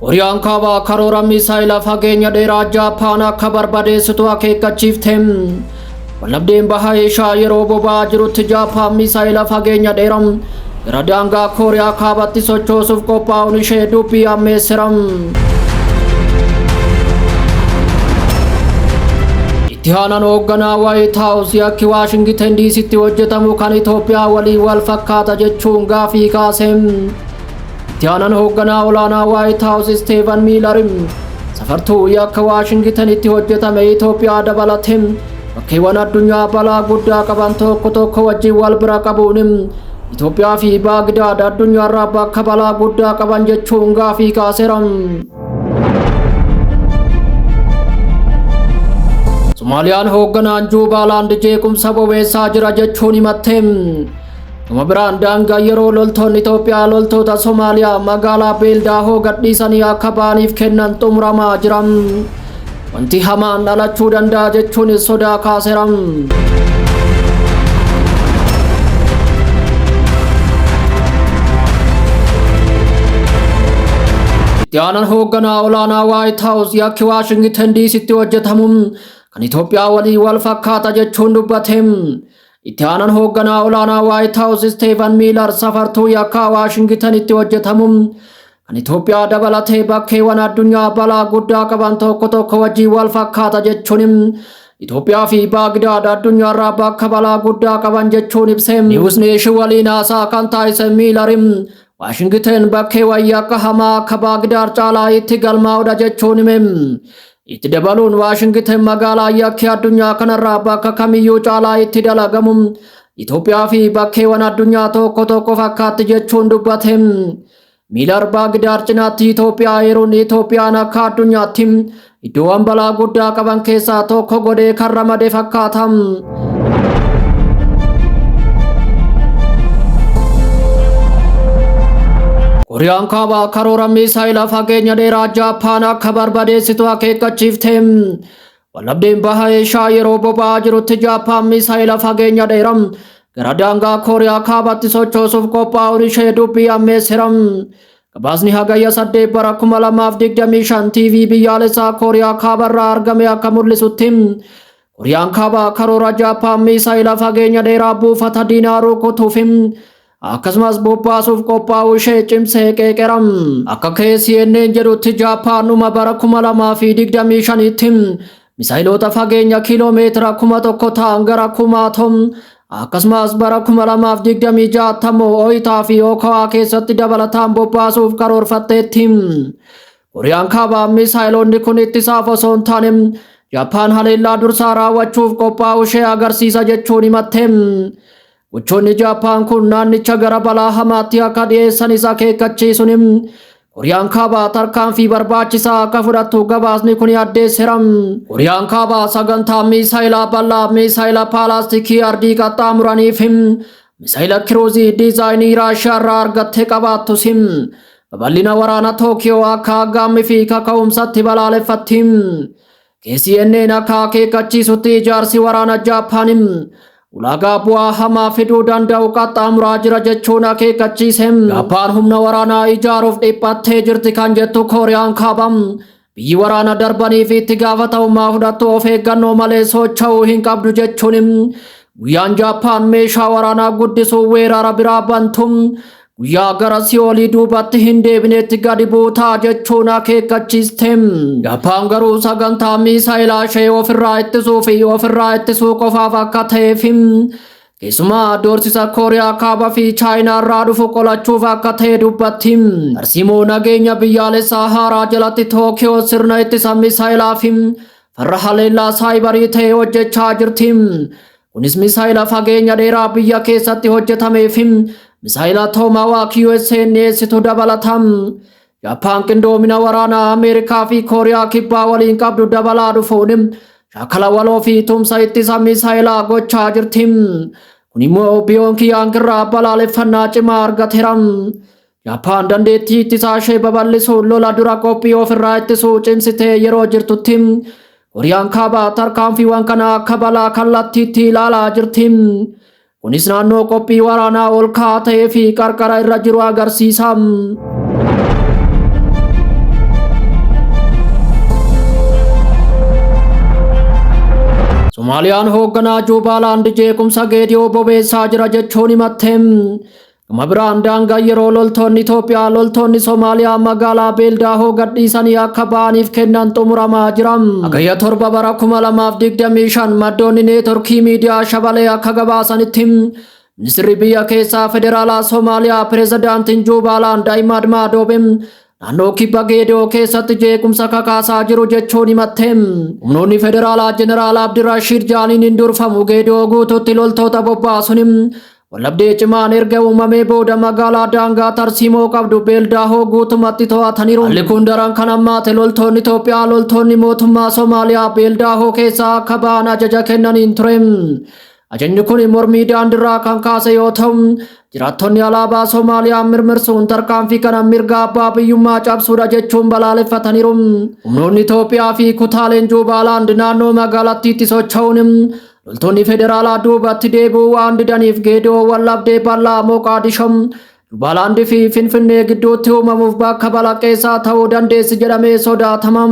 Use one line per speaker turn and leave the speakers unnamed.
Kooriyaan Kaabaa karoora misaayila fageenya dheeraa Jaappaan akka barbadeessitu akeekkachiifte. Waldhabdeen baha Eeshiyaa yeroo boba'aa jirutti Jaappaan misaayila fageenya dheeraa gara daangaa Kooriyaa Kaabatti sochoosuuf qophaa'uun ishee dubbii ammeessira. Itti aanaan hoogganaa Waayit Haawus yakki Waashingiten DCtti hojjetamu kan Itoophiyaa waliin wal fakkaata jechuun gaafii kaase. Itti aanaan hoogganaa olaanaa Waayit Haawus Isteevan Miilar safartuu yakka Waashingitenitti hojjetame Itoophiyaa dabalate bakkeewwan addunyaa balaa guddaa qaban tokko tokko wajjin wal bira qabuun Itoophiyaa fi Baagdaad addunyaarraa bakka balaa guddaa qaban jechuun gaafii kaaseera. Somaaliyaan hoogganaan Juubaalaand jeequmsa bobeessaa jira jechuun himatte. Gama biraan daangaa yeroo loltoonni Itoophiyaa loltoota Somaaliyaa magaalaa Beeldaahoo gadhiisanii akka ba'aniif kennan xumuramaa jira. Wanti hamaan dhalachuu danda'a jechuunis sodaa kaaseera. Itti aanaan hoogganaa olaanaa Waayit Haawus yakki Waashingiten DCtti hojjetamu kan Itoophiyaa waliin wal fakkaata jechuun dubbate. Itti aanaan hoogganaa olaanaa Waayit Haawus Isteevan Miilar safartuu yakkaa Waashingitenitti hojjetamu kan Itoophiyaa dabalatee bakkeewwan addunyaa balaa guddaa qaban tokko tokko wajjin wal fakkaata jechuun Itoophiyaa fi Baagdaad addunyaarraa bakka balaa guddaa qaban jechuun ibse. Niwus Neeshin waliin haasaa kan taasise Miilar Waashingiten bakkeewwan yakka hamaa akka Baagdaad caalaa itti galmaa'udha jechuun hime. Itti dabaluun Waashingiten magaalaa yakki addunyaa kanarraa bakka kamiyyuu caalaa itti dalagamu Itoophiyaa fi bakkeewwan addunyaa tokko tokko fakkaatti jechuun dubbate. Miilar Baagdaad cinaatti Itoophiyaa eeruun Itoophiyaan akka addunyaatti iddoowwan balaa guddaa qaban keessaa tokko godhee kan ramade fakkaata. Kooriyaan Kaabaa karoora misaayila fageenya dheeraa Jaappaan akka barbadeessitu akeekkachiifte. Waldhabdeen baha Eeshiyaa yeroo boba'aa jirutti Jaappaan misaayila fageenya dheeraa gara daangaa Kooriyaa Kaabatti sochoosuuf qophaa'uun ishee dubbii ammeessera. Gabaasni Hagayya 8 bara 2025 TV biyyaalessaa Kooriyaa Kaabarraa argame akka mul'isutti Kooriyaan Kaabaa karoora Jaappaan misaayila fageenya dheeraa buufata diinaa rukutuuf akkasumas bobbaasuuf qophaa'uu ishee cimsee qeeqera. Akka KCNN jedhutti Jaappaan dhuma bara 2025tti misaayiloota fageenya kiiloomeetira 1000 ta'an gara Kumaatom akkasumas bara 2026 ammoo Oyitaa fi Okawaa keessatti dabalataan bobbaasuuf karoorfatteetti. Kooriyaan Kaabaa misaayiloonni kun ittisaaf osoo hin taane Jaappaan haleellaa dursaa raawwachuuf qophaa'uu ishee agarsiisa jechuun himatte. Gochoonni Jaappaan kun naannicha gara balaa hamaatti akka dhiyeessanis akeekkachiisuun Kooriyaan Kaabaa tarkaanfii barbaachisaa akka fudhattu gabaasni kun addeesseera. Kooriyaan Kaabaa sagantaa misaayilaa bal'aa misaayila paalaastikii ardii qaxxaamuraniif misaayila kiruuzii diizaayinii Raashiyaa irraa argattee qabaattus babal'ina waraana Tookiyoo akka aggaammii fi kaka'umsatti balaaleffatti. KCNN akka akeekkachiisutti ijaarsi waraana Jaappaan ulaagaa bu'aa hamaa fiduu danda'u qaxxaamuraa jira jechuun akeekkachiise. Jaappaan humna waraanaa ijaaruuf dhiphattee jirti kan jettu Kooriyaan Kaabaa biyyi waraana darbanii fi itti gaafatamummaa fudhattu of eeggannoo malee socho'uu hin qabdu jechuun guyyaan Jaappaan meeshaa waraanaa guddisuu weerara biraa bantu guyyaa gara si'oolii duubatti hin deebinetti gadi buutaa jechuun akeekkachiiste. Jaappaan garuu sagantaa miisaayilaa ishee ofirraa ittisuu fi ofirraa ittisuu qofaaf akka ta'eef keessumaa doorsisa Kooriyaa Kaabaa fi Chaayinaa irraa dhufu qolachuuf akka ta'e dubbatti. Tarsiimoo nageenya biyyaalessaa haaraa jalatti Tookiyoo sirna ittisa miisaayilaa fi farra haleellaa saayibarii ta'e hojjechaa jirti. Kunis misaayila fageenya dheeraa biyya keessatti hojjetamee fi misaayila Tomahawk USA'n dhiyeessitu dabalata. Jaappaan qindoomina waraanaa Ameerikaa fi Kooriyaa Kibbaa waliin qabdu dabalaa dhufuun shaakala waloo fi tumsa ittisa misaayilaa gochaa jirti. Kun immoo Piyoongiyaang irraa balaaleffannaa cimaa argateera. Jaappaan dandeettii ittisaa ishee babal'isuun lola dura qophii ofirraa ittisuu cimsitee yeroo jirtutti Kooriyaan Kaabaa tarkaanfiiwwan kana akka balaa kallattiitti ilaalaa jirti. Kunis naannoo qophii waraanaa ol ka'aa ta'ee fi qarqara irra jiru agarsiisa. Somaaliyaan hoogganaa Juubaalaand jeequmsa Geediyoo bobeessaa jira jechuun himatte. Gama biraan daangaa yeroo loltoonni Itoophiyaa loltoonni Somaaliyaa magaalaa Beeldaahoo gadhiisanii akka ba'aniif kennan xumuramaa jira. Hagayya 7 bara 2025 maddoonni neetworkii miidiyaa Shabalee akka gabaasanitti ministirri biyya keessaa federaalaa Somaaliyaa pirezidaantiin Juubaalaand Ahimad Maadoobe naannoo kibba Geediyoo keessatti jeequmsa kakaasaa jiru jechuun himatte. Humnoonni federaalaa Jeneraal Abdirashiid Jaaniin hin durfamu Geediyoo guutuutti loltoota bobbaasuun wallabdee cimaan erga uumamee booda magaalaa daangaa tarsiimoo qabdu Beeldaahoo guutumatti to'ataniiru. Haalli kun daran kan hammaate loltoonni Itoophiyaa loltoonni mootummaa Somaaliyaa Beeldaahoo keessaa akka ba'an ajaja kennaniin ture. Ajajni kun mormii daandiirraa kan kaase yoo ta'u, jiraattonni alaabaa Somaaliyaa mirmirsuun tarkaanfii kana mirga abbaa biyyummaa cabsuudha jechuun balaaleffataniiru. Humnoonni Itoophiyaa fi kutaaleen Juubaalaand naannoo magaalattiitti socho'uun loltoonni federaalaa duubatti deebi'uu waan didaniif Geediyoo wallabdee bal'aa Moqaadishoo Juubaalaand fi Finfinnee gidduutti uumamuuf bakka balaqqeessaa ta'uu dandeessi jedhamee sodaatama.